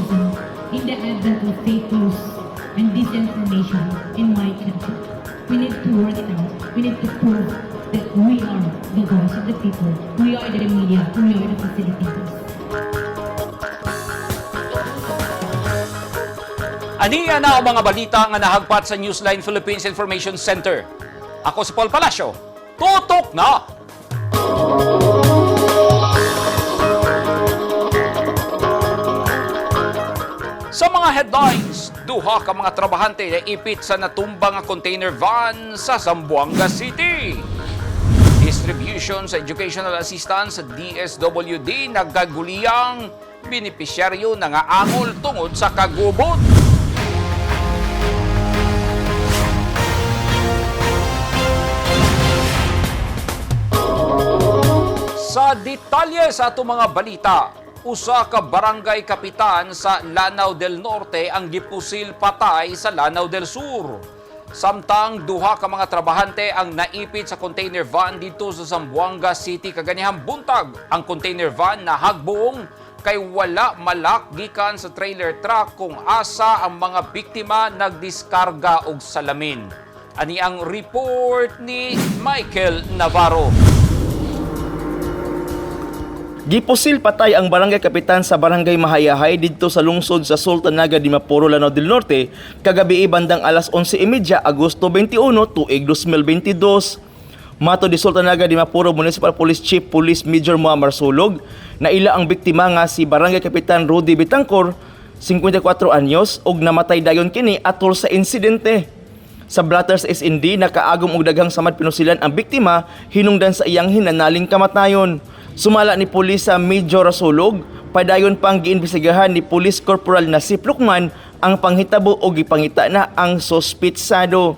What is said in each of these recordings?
journalism in the advent of fake news and disinformation in my country. We need to work it out. We need to prove that we are the voice of the people. We are the media. We are the facilitators. Aniya na ang mga balita nga nahagpat sa Newsline Philippines Information Center. Ako si Paul Palacio. Tutok na! Sa mga headlines, duha ka mga trabahante na ipit sa natumbang nga container van sa Zamboanga City. Distribution sa educational assistance sa DSWD nagkaguliyang benepisyaryo na nga angol tungod sa kagubot. Sa detalye sa atong mga balita, usa ka barangay kapitan sa Lanao del Norte ang gipusil patay sa Lanao del Sur. Samtang duha ka mga trabahante ang naipit sa container van dito sa Zamboanga City kaganihang buntag. Ang container van nahagbuong kay wala malak gikan sa trailer truck kung asa ang mga biktima nagdiskarga og salamin. Ani ang report ni Michael Navarro. Gipusil patay ang barangay kapitan sa barangay Mahayahay didto sa lungsod sa Sultan Naga Dimaporo, Lanao del Norte kagabi bandang alas 11:30 Agosto 21 tuig 2022. Mato di Sultan Naga Dimaporo Municipal Police Chief Police Major Muammar Sulog, naila ang biktima nga si barangay kapitan Rudy Bitangcor, 54 anyos, ug namatay dayon kini atol sa insidente. Sa blatter sa SND, nakaagom og daghang samad pinusilan ang biktima hinungdan sa iyang hinanaling kamatayon. Sumala ni pulis sa Major Rasulog, padayon pang giimbestigahan ni Police Corporal Nasip Lukman ang panghitabo o gipangita na ang sospitsado.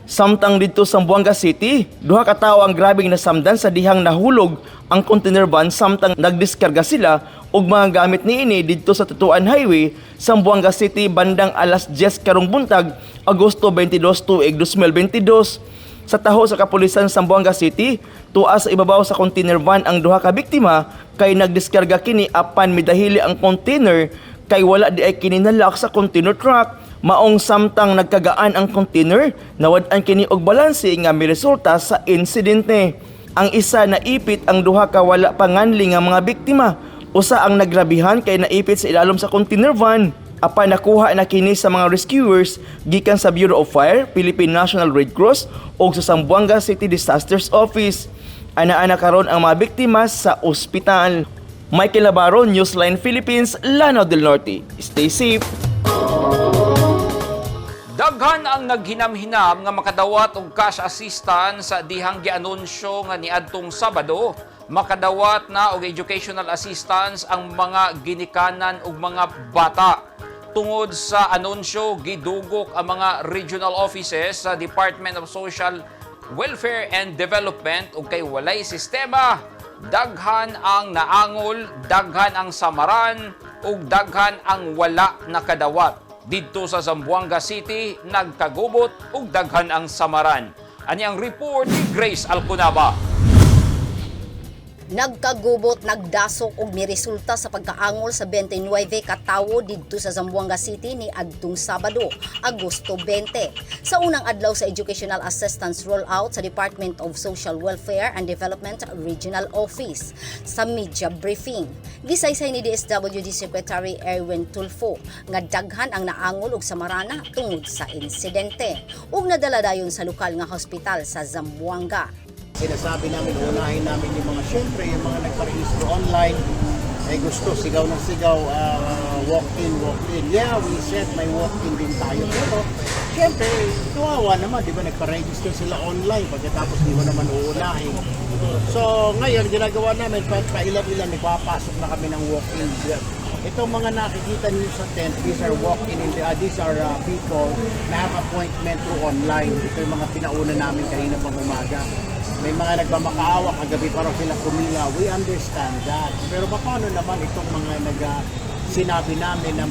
Samtang didto sa Zamboanga City, duha ka tawo ang grabeng nasamdan sa dihang nahulog ang container van samtang nagdiskarga sila og mga gamit niini didto sa Tutuan Highway, Zamboanga City bandang alas 10 karong buntag, Agosto 22 tuig 2022. Sa taho sa kapulisan sa Zamboanga City, tuwa sa ibabaw sa container van ang duha ka biktima kay nagdiskarga kini apan midahili ang container kay wala di ay kini nalock sa container truck. Maong samtang nagkagaan ang container, nawad-an kini og balanse nga miresulta sa insidente. Ang isa naipit, ang duha ka wala panganli nga mga biktima. Usa ang nagrabihan kay naipit sa ilalom sa container van. Apan nakuha na kini sa mga rescuers gikan sa Bureau of Fire, Philippine National Red Cross ug sa Zamboanga City Disasters Office. Ana-ana karon ang mga biktima sa ospital. Michael Navarro, Newsline Philippines, Lanao del Norte. Stay safe. Daghan ang naghinam-hinam nga makadawat og cash assistance sa dihang gianunsyo nga niadtong Sabado, makadawat na og educational assistance ang mga ginikanan ug mga bata. Tungod sa anunsyo, gidugok ang mga regional offices sa Department of Social Welfare and Development ug kay walay sistema, daghan ang naangol, daghan ang samaran ug daghan ang wala nakadawat. Didto sa Zamboanga City, nagkagubot ug daghan ang samaran. Ani ang report ni Grace Alcunaba. Nagkagubot, nagdasok og miresulta sa pagkaangol sa 29 ka tawo didto sa Zamboanga City ni adtong Sabado, Agosto 20. Sa unang adlaw sa Educational Assistance Rollout sa Department of Social Welfare and Development Regional Office. Sa media briefing, gisaysay ni DSWD Secretary Erwin Tulfo nga daghan ang naangol og samarana tungod sa insidente ug nadala dayon sa lokal nga hospital sa Zamboanga. Sinasabi namin, unahin namin yung mga, syempre, yung mga nagparehistro online, ay gusto, sigaw ng sigaw, walk-in, walk-in. Yeah, we said may walk-in din tayo. Pero, syempre, kawawa naman, di ba, nagpa-register sila online, pagkatapos di mo naman uunahin. So, ngayon, ginagawa namin, pa ilan-ilan, nagpapasok na kami ng walk-in. Itong mga nakikita niyo sa tent, these are walk-in, these are people na have appointment through online. Ito yung mga pinauna namin kanina pang umaga. May mga nagmamakaawa, kagabi pa raw sila pumila. We understand that. Pero paano naman itong mga nag Sinabi namin na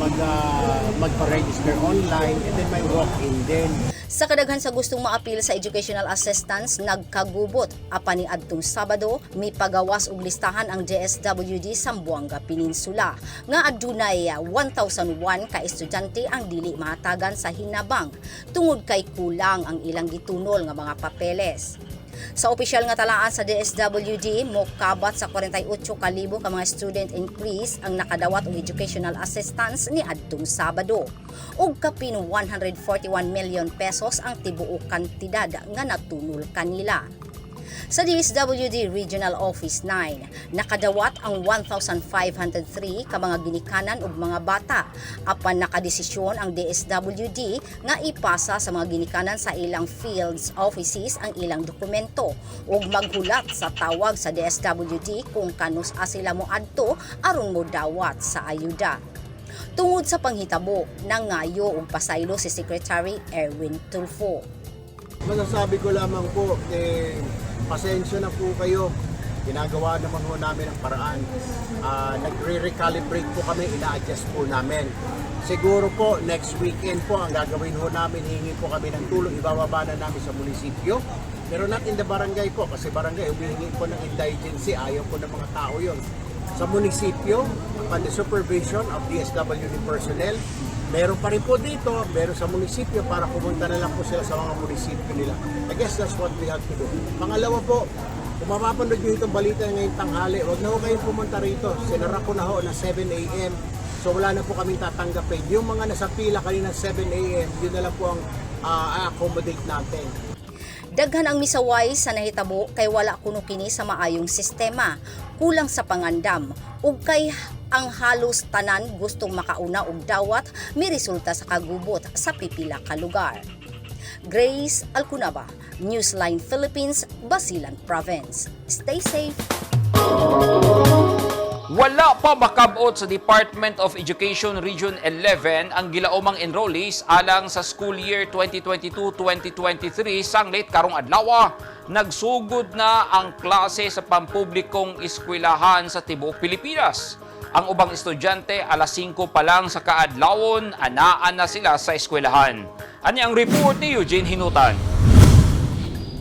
magpa-register online and then may walk-in din. Sa kadaghan sa gustong maapil sa educational assistance, nagkagubot. Apan ni adtong Sabado, mipagawas og listahan ang DSWD Zamboanga Peninsula nga adunay 1,001 ka estudyante ang dili mahatagan sa hinabang tungod kay kulang ang ilang gitunol nga mga papeles. Sa opisyal nga talaan sa DSWD, mokabat sa 48,000 ka mga student increase ang nakadawat og educational assistance ni adtong Sabado. Ug kapin ₱141 million ang tibuok kantidad nga natunol kanila. Sa DSWD Regional Office 9, nakadawat ang 1,503 ka mga ginikanan ug mga bata. Apan nakadesisyon ang DSWD nga ipasa sa mga ginikanan sa ilang fields offices ang ilang dokumento ug maghulat sa tawag sa DSWD kung kanus-a sila moadto aron modawat sa ayuda. Tungod sa panghitabo, nangayo og pasaylo si Secretary Erwin Tulfo. Masasabi ko lamang po, eh, pasensya na po kayo. Ginagawa naman ho namin ang paraan. Nagre-recalibrate po kami, ina-adjust po namin. Siguro po, next weekend po, ang gagawin ho namin, hihingi po kami ng tulong, ibababa na namin sa munisipyo. Pero not in the barangay po, kasi barangay, humihingi po ng indigency, ayaw po ng mga tao yon. Sa munisipyo, upon the supervision of DSWD personnel, meron pa rin po dito, meron sa munisipyo para pumunta na lang po sila sa mga munisipyo nila. I guess that's what we have to do. Pangalawa po, kung mapapanood nyo itong balita ngayong tanghali, wag na ho kayong pumunta rito. Sinara ko na ho na 7 a.m. So wala na po kaming tatanggapin. Yung mga nasa pila kanina 7 a.m., yun na lang po ang accommodate natin. Daghan ang misaway sa nahitabo kay wala kuno kini sa maayong sistema, kulang sa pangandam ug kay ang halos tanan gustong makauna og dawat, miresulta sa kagubot sa pipila ka lugar. Grace Alcunaba, Newsline Philippines, Basilan Province. Stay safe. Wala pa makabot sa Department of Education Region 11 ang gilaumang enrollees alang sa school year 2022-2023 sanglit karong adlaw. Nagsugod na ang klase sa pampublikong eskwelahan sa tibuok Pilipinas. Ang ubang estudyante, alas 5 pa lang sa kaadlawon, anaa na sila sa eskwelahan. Ani ang report ni Eugene Hinutan.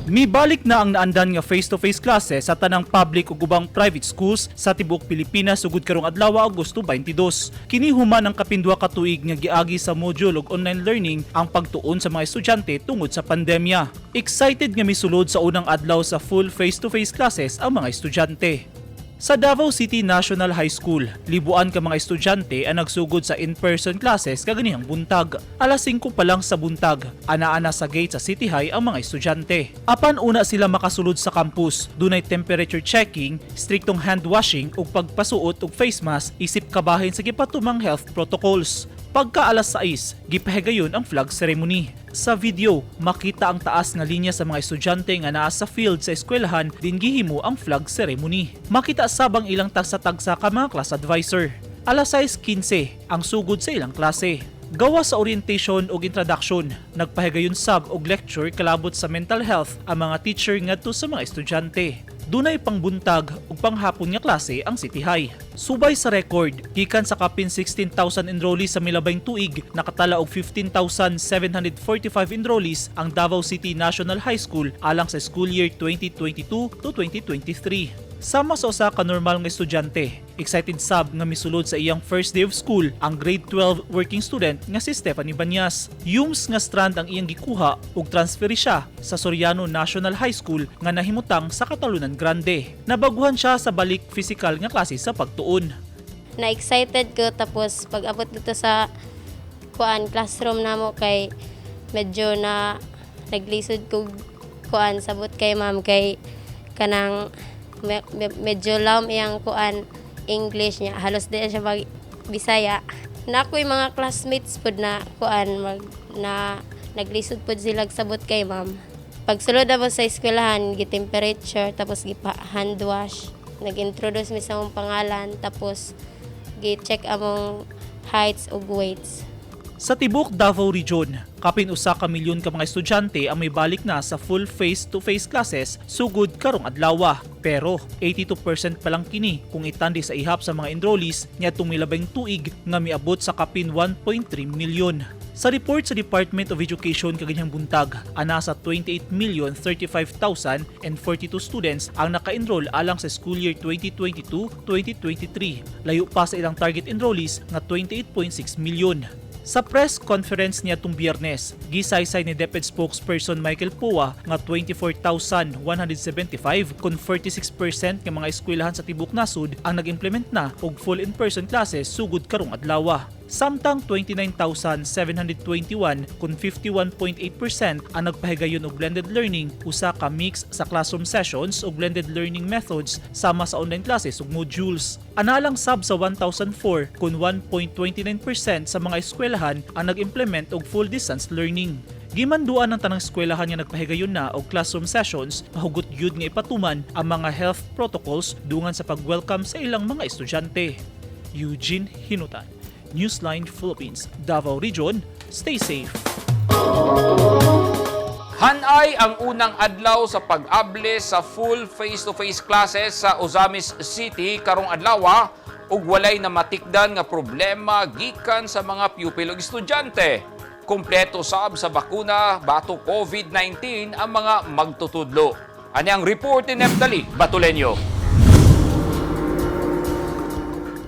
Mibalik na ang naandan nga face-to-face klase sa tanang public ug ubang private schools sa tibuok Pilipinas sugod karong adlaw, Agosto 22. Kini human ang kapin 2 ka tuig nga giagi sa module ug online learning ang pagtuon sa mga estudyante tungod sa pandemya. Excited nga misulod sa unang adlaw sa full face-to-face classes ang mga estudyante. Sa Davao City National High School, libuan ka mga estudyante ang nagsugod sa in-person classes kaganihang buntag. Alas 5 pa lang sa buntag, ana-ana sa gate sa City High ang mga estudyante. Apan una sila makasulod sa campus, dunay temperature checking, striktong hand washing ug pagpasuot og face mask isip kabahin sa gipatumang health protocols. Pagka alas 6, gipahigayon ang flag ceremony. Sa video, makita ang taas nga linya sa mga estudyante nga naa sa field sa eskwelahan din gihimo ang flag ceremony. Makita sab ang ilang tagsa-tagsa ka mga class advisor. Alas 6:15 ang sugod sa ilang klase. Gawa sa orientation ug introduction, nagpahigayon sab og lecture kalabot sa mental health ang mga teacher ngadto sa mga estudyante. Dunay pangbuntag ug panghapon nga klase ang City High. Subay sa record, gikan sa kapin 16,000 enrollees sa milabayng tuig, nakatala og 15,745 enrollees ang Davao City National High School alang sa school year 2022 to 2023. Sama sa usa ka normal nga estudyante, excited sab nga misulod sa iyang first day of school ang grade 12 working student nga si Stephanie Banyas. UMS nga strand ang iyang gikuha ug transfer siya sa Soriano National High School nga nahimutang sa Catalunan Grande. Nabaguhan siya sa balik physical nga klase sa pagtuon. Na-excited ko, tapos pag abot dito sa kuan, classroom namo, kay medyo na naglisod ko kuan, sabot kay ma'am, kay kanang medyo lam iyang kuan, English niya, halos di na siya mag Bisaya na. Ako'y mga classmates pud na kuan, mag na naglisod pud sila sabot kay ma'am. Pagsulod na sa eskwelahan, gi-temperature, tapos gipa hand wash, nag-introduce mi sa among pangalan, tapos gi-check among heights ug weights. Sa tibuok Davao Region, kapin 1 ka milyon ka mga estudyante ang may balik na sa full face-to-face classes sugod karong adlaw. Pero 82% pa lang kini kung itandi sa ihap sa mga enrollees niadtong milabay tuig nga miabot sa kapin 1.3 milyon. Sa report sa Department of Education kaganhang buntag, ana sa 28,035,042 students ang naka-enroll alang sa school year 2022-2023. Layo pa sa ilang target enrollees nga 28.6 milyon. Sa press conference niadtong Biyernes, gisaysay ni DepEd spokesperson Michael Poa nga 24,175 kon 46% nga mga eskwelahan sa tibuok nasud ang nag-implement na og full in-person classes sugod karong adlaw. Samtang 29,721 kon 51.8% ang nagpahigayon og blended learning, usa ka mix sa classroom sessions ug blended learning methods sama sa online classes ug modules. Analang sab sa 1,004 kon 1.29% sa mga eskwelahan ang nag-implement og full distance learning. Gimanduan ng tanang eskwelahan nga nagpahigayon na og classroom sessions, mahugot gyud nga ipatuman ang mga health protocols dungan sa pag-welcome sa ilang mga estudyante. Eugene Hinutan, Newsline Philippines, Davao Region. Stay safe. Hanay ang unang adlaw sa pag-able sa full face-to-face classes sa Ozamiz City karong adlaw ug walay namatikdan nga problema gikan sa mga pupil ug estudyante. Kumpleto sab sa bakuna batok COVID-19 ang mga magtutudlo. Ani ang report ni Neftali Batulenyo.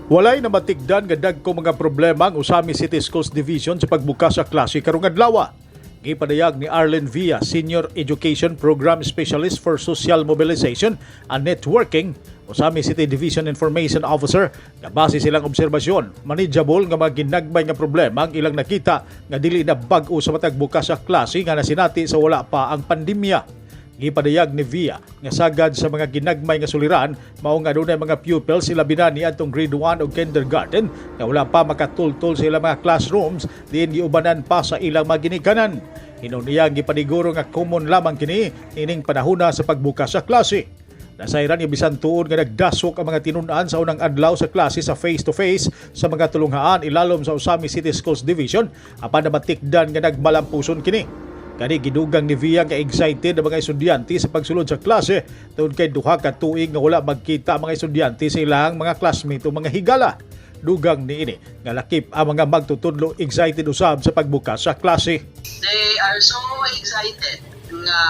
Walay namatikdan nga dagko mga problema ang Ozamiz City Schools Division sa pagbukas sa klase karong adlaw. Gipadayag ni Arlen Villa, Senior Education Program Specialist for Social Mobilization and Networking, Ozamiz City Division Information Officer, nga base silang obserbasyon, manageable nga mga ginagmay nga problema ang ilang nakita nga dili na bag-o sa matag bukas sa klase nga nasinati sa wala pa ang pandemya. Gipadayag ni Villa nga sagad sa mga ginagmay nga suliran mao nga adunay mga pupils, ilabi na niadtong grade 1 o kindergarten, nga wala pa makatultol sa ilang mga classrooms diin giubanan pa sa ilang mga ginikanan. Hinuon niya gipaniguro nga common lamang kini ining panahona sa pagbukas sa klase. Nasayran nga bisan tuod nga nagdasok ang mga tinun-an sa unang adlaw sa klase sa face-to-face sa mga tulunghaan ilalom sa Ozamiz City Schools Division, apan namatikdan nga nagmalampuson kini. Kani gidugang ni Villa nga excited ang mga estudyante sa pagsulod sa klase tungod kay 2 ka tuig nga wala magkita ang mga estudyante sa ilang mga classmate o mga higala. Dugang niini nga lakip ang mga magtutudlo, excited usab sa pagbukas sa klase. They are so excited nga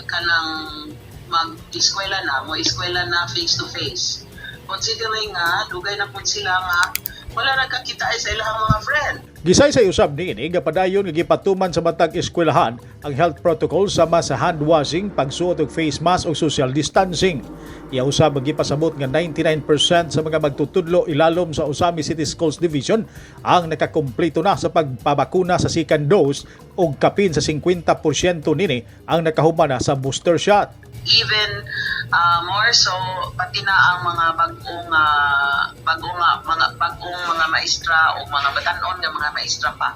kanang mag-eskwela na, mo eskwela na face to face. Considering nga dugay na pud sila nga wala nagkakita ay sa ilang mga friend. Gisaysay usab niini nga padayon nga gipatuman sa matag eskwelahan ang health protocol sama sa hand washing, pagsuot og face mask ug social distancing. Iya usab ang gipasabot nga 99% sa mga magtutudlo ilalom sa Ozamiz City Schools Division ang nakakumpleto na sa pagpabakuna sa second dose ug kapin sa 50% nini ang nakahuman na sa booster shot. Even more so pati na ang mga bagong mga maestra o mga batanon nga mga maestra pa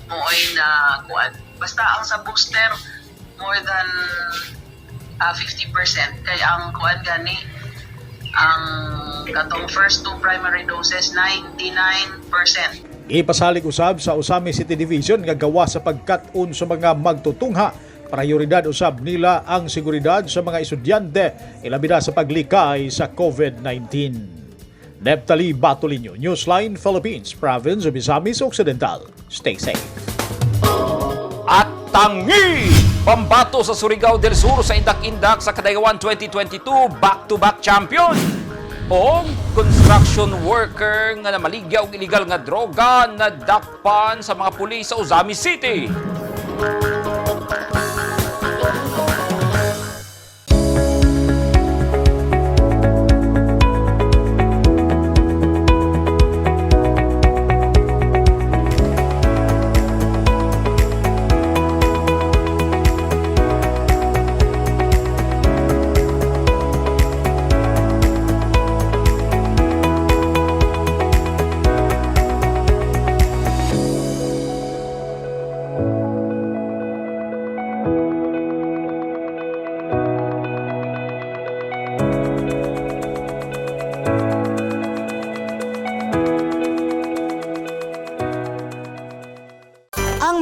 mooy na kuan. Basta ang sa booster, more than 50% kay ang kuan gani, ang katong first two primary doses, 99%. Ipasalig usab sa Ozamiz City Division nga gawa sa pagkat-on sa mga magtutungha, prioridad usab nila ang seguridad sa mga estudyante, ilabi na sa paglikay sa COVID-19. Neptali Batolinyo, Newsline Philippines, Province of Misamis Occidental. Stay safe. At tangi! Pambato sa Surigao del Sur sa Indak-Indak sa Kadayawan 2022 back-to-back champion. O construction worker nga namaligya og illegal nga droga nadakpan sa mga pulis sa Ozamiz City.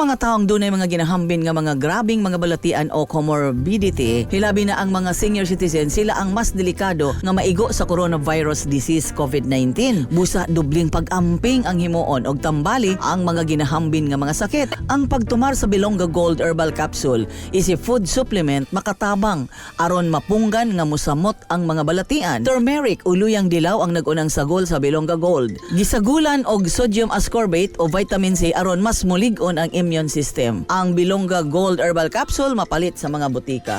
Ang mga taong dunay mga ginahambin nga mga grabing mga balatian o comorbidity, hilabi na ang mga senior citizen, sila ang mas delikado nga maigo sa coronavirus disease COVID-19. Busa dubling pag-amping ang himuon og tambali ang mga ginahambin nga mga sakit. Ang pagtumar sa Bilongga Gold Herbal Capsule is a food supplement makatabang aron mapunggan nga musamot ang mga balatian. Turmeric o luyang dilaw ang nag-unang sagol sa Bilongga Gold. Gisagulan og sodium ascorbate o vitamin C aron mas mulig-on ang immune system. Ang Bilongga Gold Herbal Capsule mapalit sa mga butika.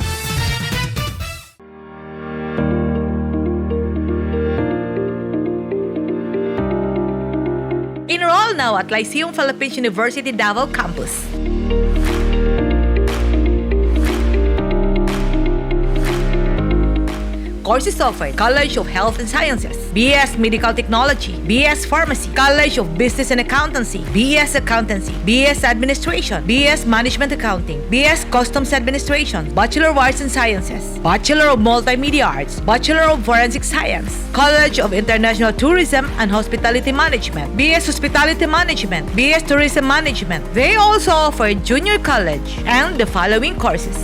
Enroll now at Lyceum Philippines University Davao Campus. Courses offered: College of Health and Sciences, BS Medical Technology, BS Pharmacy, College of Business and Accountancy, BS Accountancy, BS Administration, BS Management Accounting, BS Customs Administration, Bachelor of Arts and Sciences, Bachelor of Multimedia Arts, Bachelor of Forensic Science, College of International Tourism and Hospitality Management, BS Hospitality Management, BS Tourism Management. They also offer junior college and the following courses.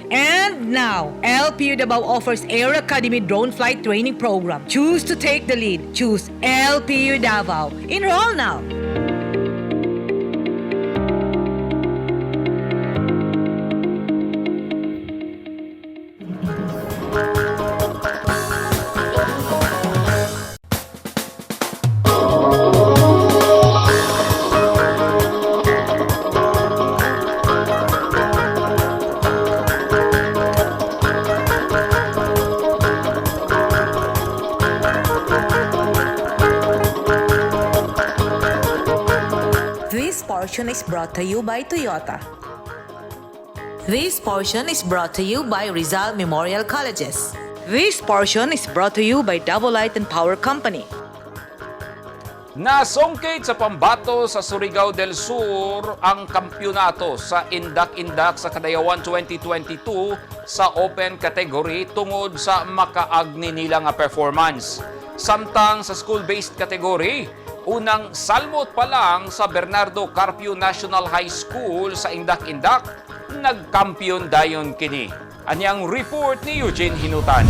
And now, LPU Davao offers Air Academy Drone Flight Training Program. Choose to take the lead. Choose LPU Davao. Enroll now. This portion is brought to you by Toyota. This portion is brought to you by Rizal Memorial Colleges. This portion is brought to you by Davao Light and Power Company. Nasungkit sa pambato sa Surigao del Sur ang kampyonato sa Indak-Indak sa Kadayawan 2022 sa open category tungod sa makaagni nila nga performance. Samtang sa school-based category, unang salmot pa lang sa Bernardo Carpio National High School sa Indak-Indak, nagkampiyon dayon kini. Anyang report ni Eugene Hinutan.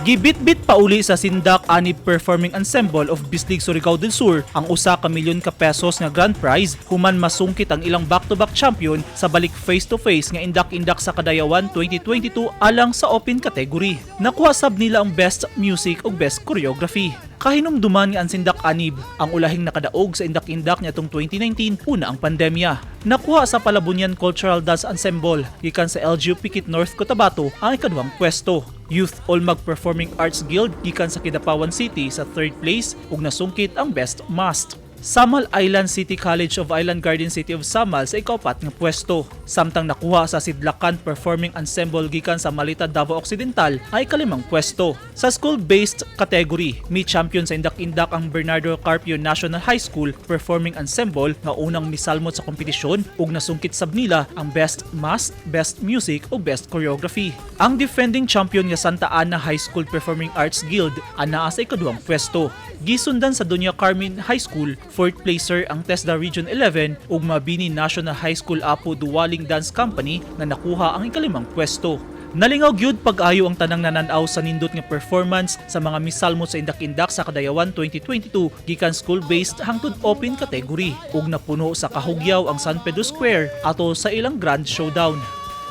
Gibitbit pauli sa Sindak Anib Performing Ensemble of Bislig, Surigao del Sur ang usa ka milyon ka pesos nga grand prize human masungkit ang ilang back-to-back champion sa balik face-to-face nga Indak-Indak sa Kadayawan 2022 alang sa open category. Nakuha sab nila ang best music ug best choreography. Kahinumduman nga ang Sindak Anib ang ulahing nakadaog sa Indak-Indak niadtong 2019 una ang pandemya. Nakuha sa Palabunyan Cultural Dance Ensemble gikan sa LGU Pikit North, Cotabato ang ikaduhang pwesto. Youth Olmag Performing Arts Guild gikan sa Kidapawan City sa third place ug nasungkit ang Best Masked. Samal Island City College of Island Garden City of Samal sa ikaupat nga pwesto. Samtang nakuha sa Sidlakan Performing Ensemble gikan sa Malita, Davao Occidental ay ikalimang pwesto. Sa school-based category, may champion sa Indak-Indak ang Bernardo Carpio National High School Performing Ensemble nga unang misalmot sa kompetisyon ug nasungkit sab nila ang Best Mask, Best Music ug Best Choreography. Ang defending champion nga Santa Ana High School Performing Arts Guild anaa sa ikaduhang pwesto. Gisundan sa Doña Carmen High School, fourth placer ang TESDA Region 11 ug Mabini National High School Apo Duwaling Dance Company na nakuha ang ikalimang pwesto. Nalingaw gyud pag-ayo ang tanang nananaw sa nindot nga performance sa mga misalmot sa Indak-Indak sa Kadayawan 2022 gikan school-based hangtod open category ug napuno sa kahugyaw ang San Pedro Square ato sa ilang grand showdown.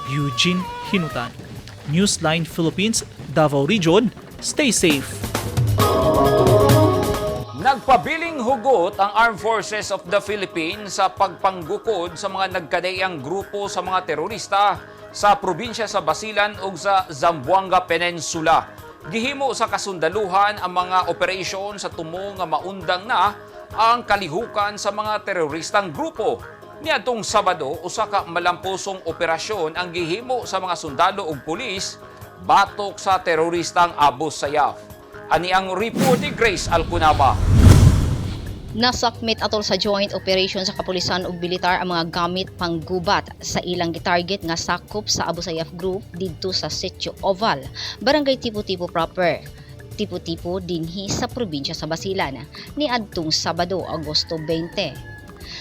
Eugene Hinutan, Newsline Philippines, Davao Region. Stay safe. Nagpabiling hugot ang Armed Forces of the Philippines sa pagpanggukod sa mga nagkadaiyang grupo sa mga terorista sa probinsya sa Basilan ug sa Zamboanga Peninsula. Gihimo sa kasundaluhan ang mga operasyon sa tumo nga maundang na ang kalihukan sa mga teroristang grupo. Niadtong Sabado, usa ka malampusong operasyon ang gihimo sa mga sundalo ug pulis batok sa teroristang Abu Sayyaf. Ani ang report ni Grace Alcunaba. Nasakmit atol sa joint operation sa kapulisan ug militar ang mga gamit panggubat sa ilang gitarget nga sakop sa Abu Sayyaf Group didto sa Sitio Oval, Barangay Tipo-Tipo Proper, Tipo-Tipo dinhi sa probinsya sa Basilan niadtong Sabado, Agosto 20.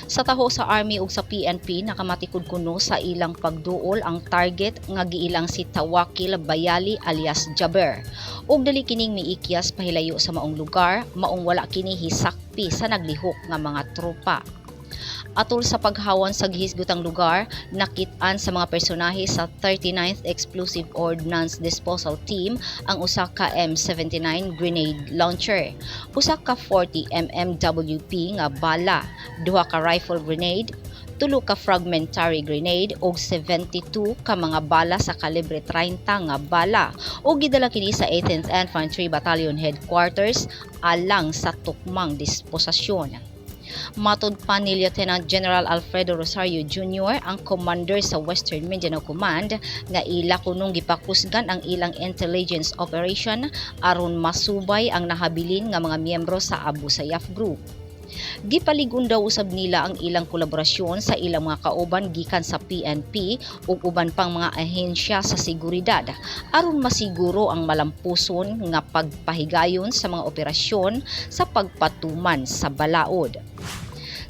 Sa taho sa Army ug sa PNP, nakamatikod kuno sa ilang pagduol ang target nga giilang si Tawakil Bayali alias Jaber. Ug dali kining miikyas pahilayo sa maong lugar, maong wala kini hisakpi sa naglihok nga mga tropa. Atol sa paghawan sa gihisgutang lugar, nakit-an sa mga personahe sa 39th Explosive Ordnance Disposal Team ang usa ka M79 grenade launcher, usa ka 40 MMWP nga bala, duha ka rifle grenade, tulo ka fragmentary grenade ug 72 ka mga bala sa kalibre 30 nga bala ug gidala kini sa 18th Infantry Battalion Headquarters alang sa tukmang disposasyon. Matod pa ni Lieutenant General Alfredo Rosario Jr., ang commander sa Western Mindanao Command, nga ila kunong gipakusgan ang ilang intelligence operation aron masubay ang nahabilin nga mga miyembro sa Abu Sayyaf Group. Gipaligon daw usab nila ang ilang kolaborasyon sa ilang mga kauban gikan sa PNP ug uban pang mga ahensya sa seguridad aron masiguro ang malampuson nga pagpahigayon sa mga operasyon sa pagpatuman sa balaod.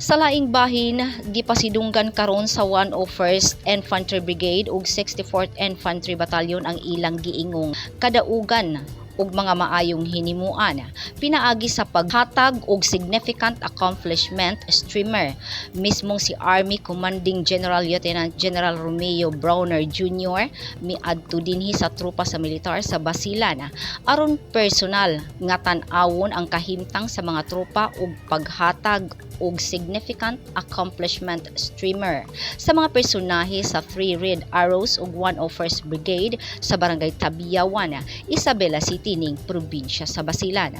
Sa laing bahin, gipasidunggan karon sa 101st Infantry Brigade ug 64th Infantry Battalion ang ilang giingong kadaugan ug mga maayong hinimuan pinaagi sa paghatag og significant accomplishment streamer. Mismong si Army Commanding General Lieutenant General Romeo Brawner Jr. miadto dinhi sa tropa sa militar sa Basilan aron personal nga tan-awon ang kahimtang sa mga tropa ug paghatag og significant accomplishment streamer sa mga personahe sa 3 Red Arrows ug 101st Brigade sa Barangay Tabiyawan, Isabela City ning probinsya sa Basilan.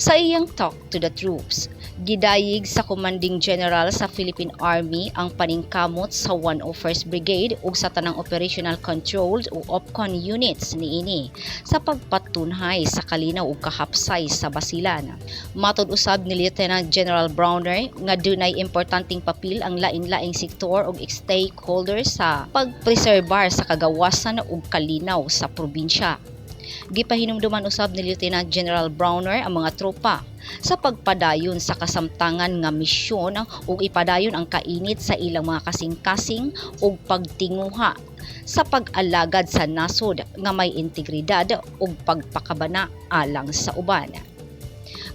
Sa iyang talk to the troops, gidayig sa Commanding General sa Philippine Army ang paningkamot sa 101st Brigade ug sa tanang Operational Controlled o OPCON units niini sa pagpatunhay sa kalinaw ug kahapsay sa Basilan. Matod usab ni Lieutenant General Brawner nga dunay importanteng papel ang lain-laing sektor ug stakeholders sa pagpreserbar sa kagawasan ug kalinaw sa probinsya. Gipahinumduman usab ni Lieutenant General Brawner ang mga tropa sa pagpadayon sa kasamtangan nga misyon ug ipadayon ang kainit sa ilang mga kasing-kasing ug pagtinguha sa pag-alagad sa nasod nga may integridad ug pagpakabana alang sa uban.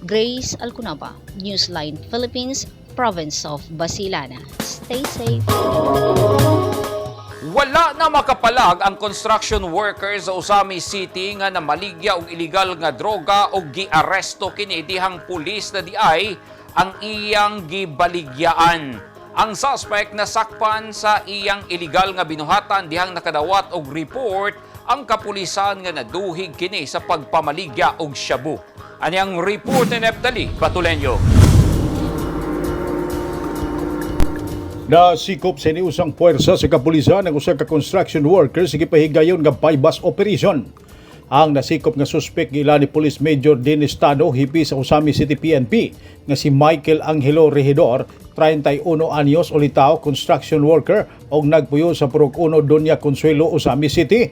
Grace Alcunaba, Newsline Philippines, Province of Basilan. Stay safe. Wala na makapalag ang construction workers sa Ozamiz City nga namaligya og illegal nga droga og giaresto kini dihang pulis na diay ang iyang gibaligyaan. Ang suspect nasakpan sa iyang illegal nga binuhatan dihang nakadawat og report ang kapulisan nga naduhig kini sa pagpamaligya og shabu. Ani ang report ni Neptali Batulenyo. Nasikop sa iniusang puwersa sa kapulisan ang usa ka construction worker sa gipahigayon nga buy-bust operation. Ang nasikop nga suspect giila ni Police Major Dennis Tano, hipi sa Ozamiz City PNP, nga si Michael Angelo Regidor, 31 anyos, ulitaw, construction worker og nagpuyo sa Purok 1, Doña Consuelo, Ozamiz City.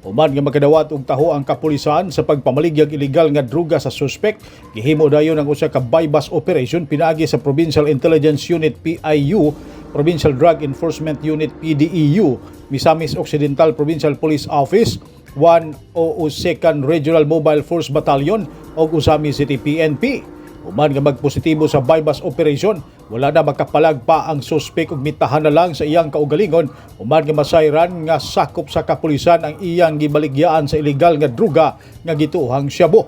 Human nga makadawat og taho ang kapulisan sa pagpamaligyag illegal nga druga sa suspect, gihimo dayon ang usa ka buy-bust operation pinaagi sa Provincial Intelligence Unit PIU, Provincial Drug Enforcement Unit PDEU, Misamis Occidental Provincial Police Office, 102nd Regional Mobile Force Battalion ug Ozamiz City PNP. Human nga magpositibo sa buy-bust operation, wala na makapalag pa ang suspek ug mitahan na lang sa iyang kaugalingon human nga masayran nga sakop sa kapulisan ang iyang gibaligyaan sa ilegal nga druga nga gituohang shabu.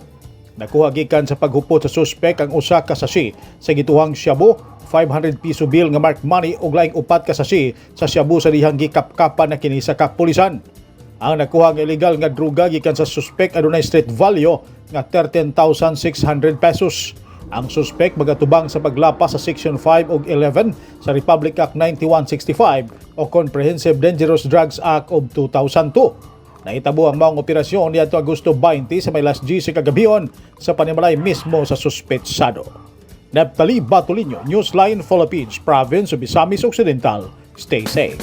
Nakuha gikan sa paghupot sa suspek ang usa ka sachet sa gituohang shabu, 500 piso bill nga mark money ug laing upat ka sachet sa shabu sa dihang gikapkapan na kini sa kapulisan. Ang nakuha nga illegal nga druga gikan sa suspek adunay street value nga 13,600 pesos. Ang suspek magatubang sa paglapas sa Section 5 ug 11 sa Republic Act 9165 o Comprehensive Dangerous Drugs Act of 2002. Nahitabo ang maong operasyon niadto Agosto 20 sa may alas 10 sa kagabion sa panimalay mismo sa suspetsado. Neptali Batolino, Newsline Philippines, Province of Misamis Occidental. Stay safe.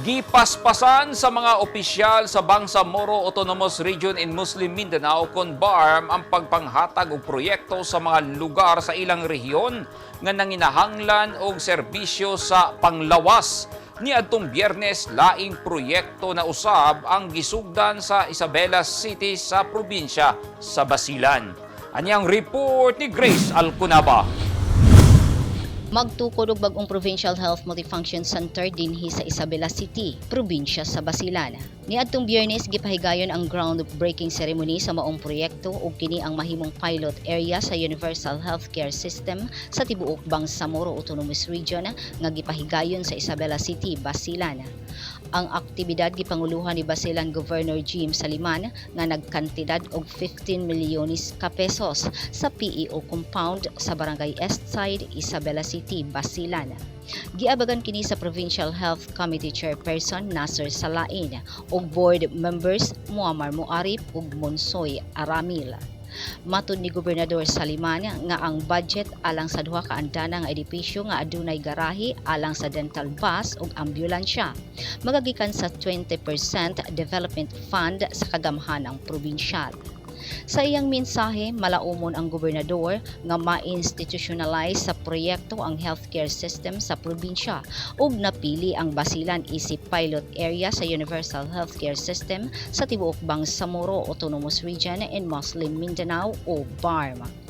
Gipaspasan sa mga opisyal sa Bangsamoro Autonomous Region in Muslim Mindanao kon BARMM ang pagpanghatag og proyekto sa mga lugar sa ilang rehiyon nga nanginahanglan og serbisyo sa panglawas. Niadtong Biyernes, laing proyekto na usab ang gisugdan sa Isabela City sa probinsya sa Basilan. Anyang report ni Grace Alcunaba. Magtukod og bag-ong Provincial Health Multifunction Center dinhi sa Isabela City, probinsya sa Basilan. Niadtong Biyernes, gipahigayon ang groundbreaking ceremony sa maong proyekto ug kini ang mahimong pilot area sa Universal Healthcare System sa tibuok Bangsamoro Autonomous Region nga gipahigayon sa Isabela City, Basilan. Ang aktibidad gipanguluhan ni Basilan Governor Jim Saliman nga nagkantidad og 15 milyones ka pesos sa PEO compound sa Barangay Eastside, Isabela City, Basilan. Giabagan kini sa Provincial Health Committee Chairperson Nasser Salain ug board members Muammar Muarip ug Monsoy Aramil. Matud ni Gobernador Saliman nga ang budget alang sa duha ka andana nga edipisyo nga adunay garahe alang sa dental bus ug ambulansya magagikan sa 20% development fund sa kagamhanang probinsyal. Sa iyang mensahe, malaumon ang gobernador nga ma-institutionalize sa proyekto ang healthcare system sa probinsya ug napili ang Basilan isip pilot area sa Universal Healthcare System sa tibuok Bangsamoro Autonomous Region in Muslim Mindanao o BARMM.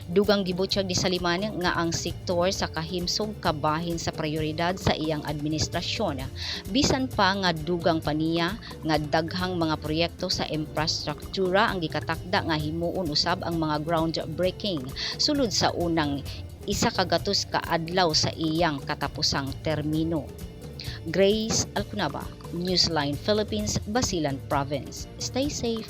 Dugang gibutyag ni Saliman nga ang sektor sa kahimsog kabahin sa prioridad sa iyang administrasyon. Bisan pa nga dugang pa niya nga daghang mga proyekto sa infrastruktura ang gikatakda nga himuon usab ang mga groundbreaking sulod sa unang 100 ka adlaw sa iyang katapusang termino. Grace Alcunaba, Newsline Philippines, Basilan Province. Stay safe.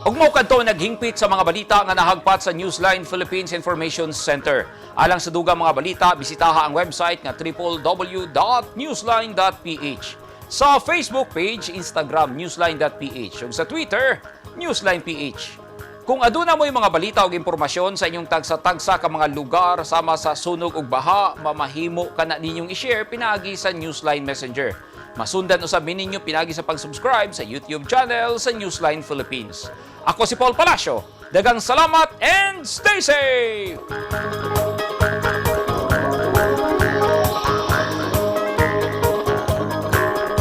Ug mao kadto naghingpit sa mga balita nga nahagpat sa Newsline Philippines Information Center. Alang sa dugang mga balita, bisitaha ang website nga www.newsline.ph. Sa Facebook page, Instagram, newsline.ph, ug sa Twitter, newsline.ph. Kung aduna mo'y mga balita o impormasyon sa inyong tagsa-tagsa ka mga lugar sama sa sunog ug baha, mamahimo kana ninyong i-share pinaagi sa Newsline Messenger. Masundan usab ninyo pinaagi sa pag-subscribe sa YouTube channel sa Newsline Philippines. Ako si Paul Palacio. Daghang salamat and stay safe!